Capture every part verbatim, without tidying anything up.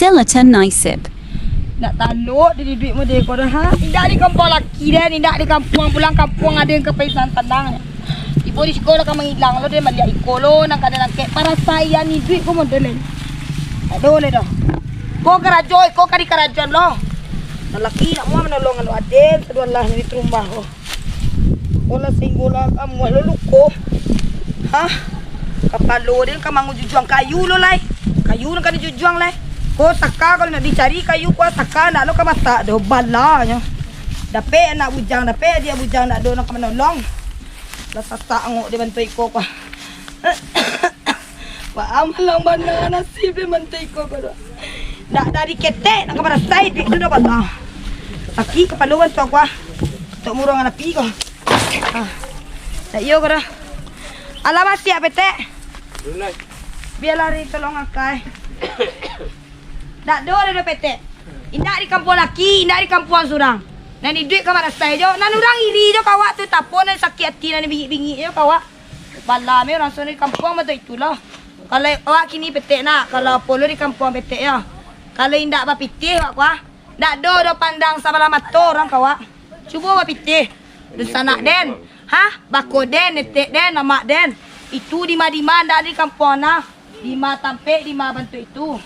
Skeleton Nisip. Nak talok di duit mode ko dah, ha? Indak di kampuang laki den, indak di kampuang, pulang kampuang ado nan ka paisan tanang. Ibo di siko lah ka mangilang lo, den maliek iko lo, nan ka den langkek. Parasaian iduik ko model ni. Aduh, le dah. Ko karajo, iko ka dikarajoan lo. Nan laki nak mua manolong anu aden, sadualah ni di rumah ko. Olah singgolah kamu lo luko. Hah? Kapalo den ka mangujujuang kayu lo lai. Kayu nan ka dijujuang lai. Ko saka kalau nak dicari kayu ko saka ndak lo ka masak doh balanyo. Dapek anak bujang, dapek adia bujang ndak do nan ka manolong. Lah sasak angok di bantuak iko ko. Wah, malang bana nasib di bantuak iko ko doh. Ndak dari ketek nak ka parasai duit tu dah bala. Sakik kapalo bantuak ko ah. Tok murung api ko. Ah. Dak iyo ko dah. Alah masiak petek. Bialah ri tolong akai. Dak do, dak do petek. Indak di kampuang laki, indak di kampuang surang. Nan iduik ka marasai jo, nan urang iri jo ka awak tu, tapo nan sakik ati, nan bingik-bingik jo ka awak. Bala me urang sono di kampuang batua itulah. Kalau awak kini petek nak, kalau apo lo di kampuang petek yo. Kalau indak bapitih awak kuah, ndak do, do pandang sabalah mato urang ka awak. Cubo bapitih. Dunsanak den, ha? Bako den, netek den, mamak den. Itu dima-dima ndak di kampuang nah. Dima tampek, dima bantuak itu.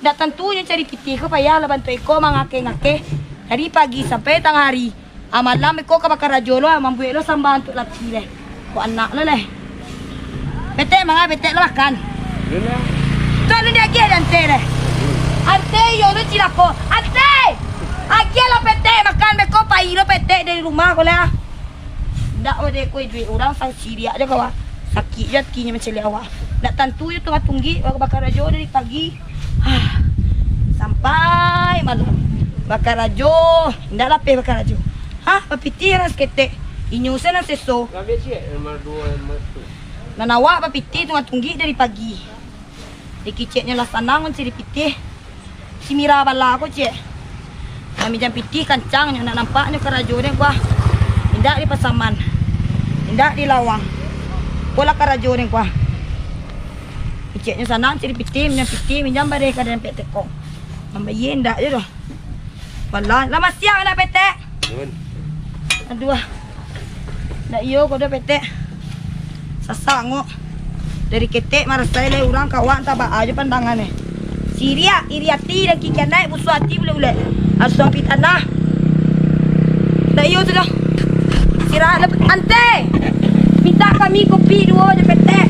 Ndak tantunyo cari pitih ko payah lah bantuak iko mangakeh-ngakeh. Dari pagi sampai tangah hari. Ah, malam iko ka bakarajo lo, ah, mambuek lo samba untuak laki leh. Ko anak lo leh. Petek manga, petek lo makan. Tu alun diagiah dek ante leh. Ante iyo lo cilako. Ante! Agiah lah petek makan, beko pai lo petek dari rumah ko leh. Ndak ode ko duit urang, sa-, siriak jo kawa. Sakik jo atinyo mancaliak awak. Ndak tantu jo tungah tunggik, bakarajo dari pagi, ah, sampai malam. Bakarajo, ndak lapeh bakarajo. Hah, bapitih nan saketek. Inyo se nan seso. Ngambil ciek, nomor dua, nomor satu. Nan awak bapitih tungah tunggik dari pagi. Dikiceknyo lah sanang mancari pitih. Si Mira bala ko, ciek. Maminjam pitih kancang nyo, nak nampak nyo karajo den kuah. Indak di Pasaman. Indak di Lawang. Ko lah karajo den kuah. Kiceknyo sanang cari pitih, minjam pitih, minjam bareh ka den pek tekong. Mambayie indak je doh. Walah, lah masiang nak petek. Nun. Aduh. Ndak iyo ko doh petek. Sasak ngok. Dari ketek marasai lai urang kawan tabaa jo pandangan eh. Siriak, iri ati dan kikian naik, busuak ati bulek-bulek. Asuang pi tanah. Ndak iyo tu doh. Sirah lep-, ante. Minta kami kopi duo jo petek.